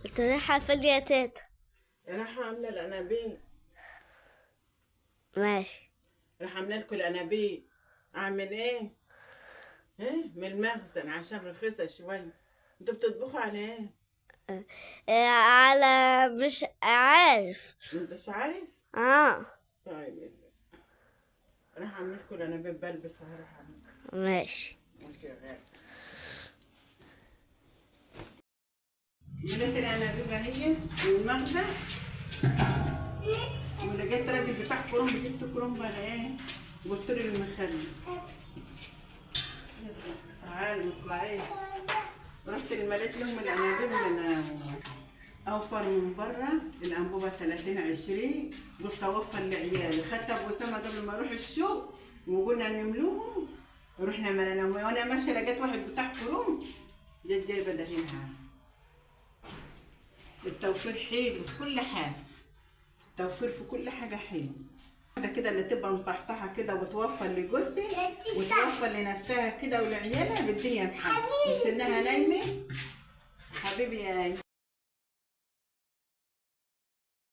انت رايحة فين يا تيتا؟ راح عامله الانابيب. ماشي. راح عامله لكم الانابيب. اعمل ايه؟ ايه من المخزن عشان رخيصة شوية. انتوا بتطبخوا على ايه؟ على مش عارف. انت مش عارف؟ اه. طيب يا ستي. راح اعمل لكم الانابيب، بلبس هروح اعمل. ماشي. ماشي يا غالي. مليت الانابيب اهي من المخزن، ولقيت راجل بتاع كرنب، جبت كرنب انا ايه؟ قلت له المخلل تعال ما تطلعيش. رحت مليت لهم الانابيب اللي اوفر من بره، الانبوبة 30 20، قلت اوفر لعيالي. خدت ابو اسامة قبل ما اروح الشغل وقلنا نملوهم، ورحنا مليناهم. وانا ماشية لقيت واحد بتاع كرنب، جت جايبه دهنها. التوفير حلو في كل حاجة، توفير في كل حاجة حلو. واحدة كده اللي تبقى مصحصحه كده وتوفر لجوزتي وتوفر لنفسها كده ولعيالها بالدنيا بحاجة، مش انها نايمة. حبيبي يا